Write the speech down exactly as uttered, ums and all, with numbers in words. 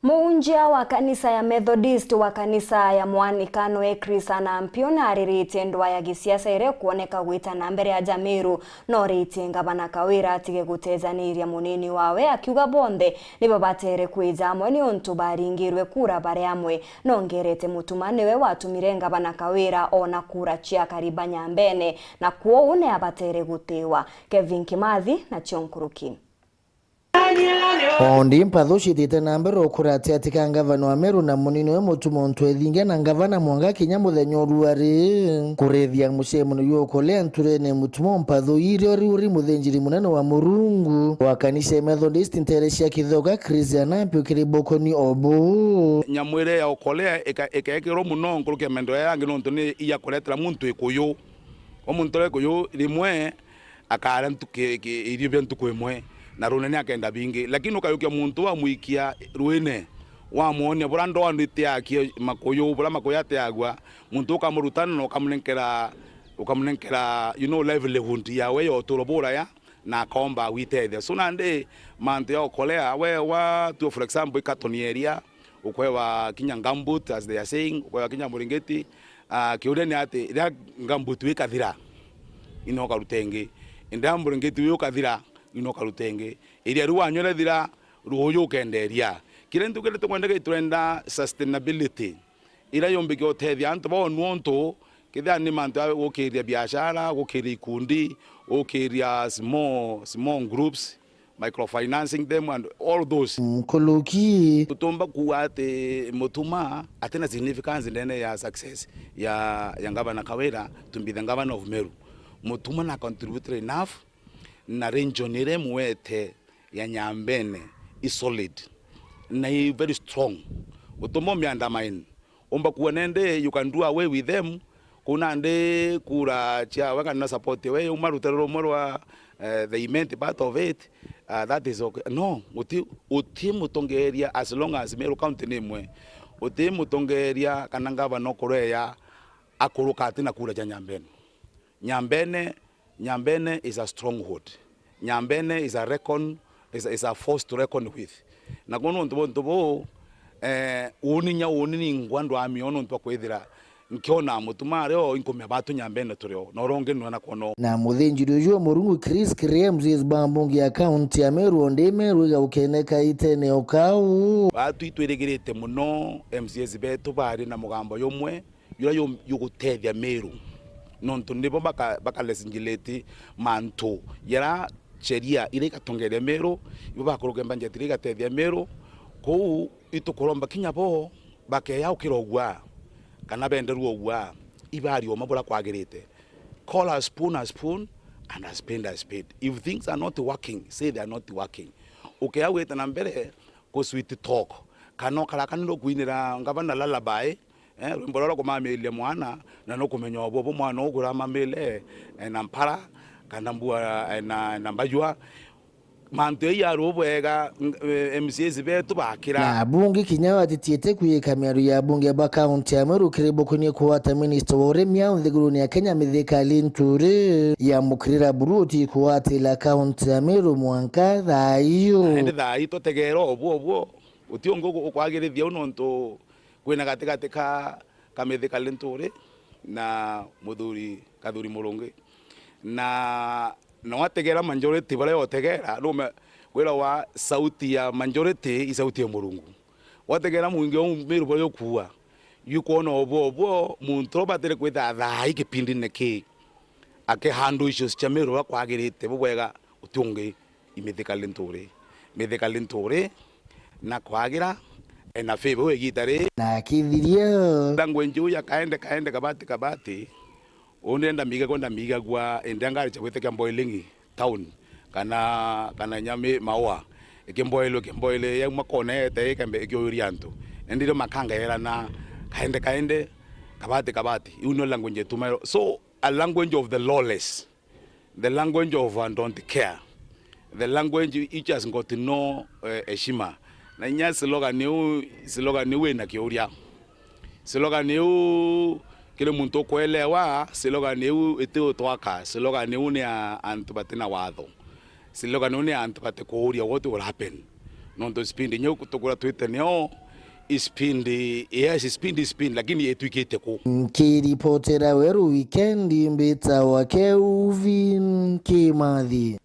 Muunjia wa kanisa ya Methodist wa kanisa ya Mwanika noe Chris Anampio nariritie ndwaa ya gisiasa iria ikwoneka gwita na mbere aja Meru, noritie ngavana Kawira atige gutejaniria munini wawe, akiuga bonthe nibabatere kwija amwe niuntu baringirwe kura bari amwe. Nongerete Mutuma niwe watumire ngavana Kawira ona kura cia Kariba Nyambene, na kwou niabatere gutiwa. Kevin Kimathi na cio nkuruki. O ndi mpathu ciitite na mbere o kuratia ati ka ngavana wa Meru na munini we Mutuma Ntwethingia na ngavana mwanka kinya muthenya urua ri kurithia mucemanio jwa ukolea nturene Mutuma mpathu irio riu ri muthinjiri munene wa Murungu wa kanisa ya Methodist ntere cia Kithoka Chris Anampio kiri bokoni obu. Nyamu iria ya ukolea ika-, ikeekirwa muno nkuruki ya maendeleo ya yangi nontu ni iya kuretera muntu ikuyu. O muntu uria ikuyu rimwe akaria ntuku, ki-, irio bia ntuku imwe, na runene akenda bingi. Lakini ukayukia muntu wamwikia ruine, wamwonia buria ndoa itiakia makuyu, buria makuyu atiagua, muntu ukamurutana na ukamunenkera, ukamunenkera, you know, livelihood yawe ya uturo buraya, na akomba gwitethia. So nandi mantu ya ukolea, we watua, for example, i Katoni area, ukwewa kinya gumboot, as they are saying, ukwewa kinya muringiti. Ah, kiuria ni ati, riria gumboot ikathira, ino ukaruta ingi. Indi riria muringiti uyu ukathira, ino ukaruta ingi. Iria riu wanyua riathira, ruuju ukenderia. Kiria ntuku kiria tukwenda ki turenda sustainability. Iria yumbikia utethia antu bao, nontu kethira ni mantu ya gukiria biashara, gukiria ikundi, gukiria small, small groups, microfinancing them and all those. Nkuluki. Tutumba kuuga ati Mutuma atina significance ndene ya success ya, ya Ngavana Kawira to be the governor of Meru. Mutuma na contributed enough, na region iria imwete ya Nyambene i solid na i very strong. Utumba umbi undermine. Umba kuona indi you can do away with them, kuna ndi kura ciawe kana support we uma rutere rumwe rwa, eh, they meant part of it, uh, that is okay. No, uti, uti mutongeria as long as Meru County ni imwe. Uti mutongeria kana ngavana ukureya akuruka ati na kura cia Nyambene. Nyambene, Nyambene is a stronghold. Nyambene is a reckon, is, is a force to reckon with. Na kono untu buntu buu, eh, uni nya uni ningwa ndwamio nontu bwa kwithira nkiona Mutuma ari o, inkumia batu Nyambene turi o, na uria ungi nwana kwona o. Na muthinjiri uju wa Murungu Chris Kiri, M C As ba mbunge ya kaunti ya Meru, o ndi Meru igaukeneka itene o kau. Batu itwirigirite muno M C As betu bari na mugambo jumwe, juria ju-, jugutethia Meru, nontu nibo baka, baka legislate mantu jaria sheria iria igatongeria Meru, ibo bakurukia budget iria igatethia Meru. Kou itukuromba kinya bo bakeya ukira ugua, kana benderua ugua, ibarie uma buria kwagirite. Call a spoon a spoon and a spade a spade. If things are not working, say they are not working. Ukeya gwita na mbere ku sweet talk, kana ukarakanirwa kuinira ngavana lullaby, eh, rwimbo ruria rukumamiria mwana, na nukumenya obo bo mwana uguramamire, eh, na mpara, kana mbua, eh, na, na mbajua. Mantu yai yaru bwega, ng-, eh, M C As betu bakira. Na abunge kinya batitiete kwika miario ya abunge ba kaunti ya Meru kiri bukunie kugwata minista wa urimi au nthigurune ya Kenya Mithika Linturi, yamukirira buru uti kugwatira kaunti ya Meru mwanka thaa iu. Na indi thaa ii tutegeera obu obu. Uti ungi uku-, ukwagirithia u nontu kwina gatigati ka, ka Mithika Linturi na muthuri Kathuri Murungi. Na, na wategera majority baria utegera, nume kwirawa sauti ya majority i sauti ya Murungu. Wategera mwingi wa Meru baria ukuua, yukwona obo obo muntu uria ubatire kwitha thaa ii kipindine kii, ake handle issues cia Meru uria kwagirite bubwega, uti ungi i Mithika Linturi. Mithika Linturi na kwagira, ena favor igita ri. Na akithiria. Language iu ya kaende kaende kabati kabati, uu ndenda migagua, ndamigagua, indi ngari cia gwitikia boiling town, kana, kana nyami maua, ikimboilwe, ikimboile, yauma kona yete, ikembe, ikiuria antu. Indi rio makanga yerana, kaende kaende, kabati kabati. Iu nio language yetu Meru. So, a language of the lawless. The language of, uh, don't care. The language which has got no, eh, heshima. Na inya slogan iu, slogan iu ina kiuria. Slogan iu kiri muntu ukuelewa, slogan iu iti utwaka. Slogan iu ni ya antu batina watho. Slogan iu ni ya antu bati kuuria what will happen. Nontu spindi nyau tukura twite nio spindi, yes, spindi, spindi, lakini itwikite ku? Nkiripotera Weru Wikendi, mbitawa Kelvin Kimathi.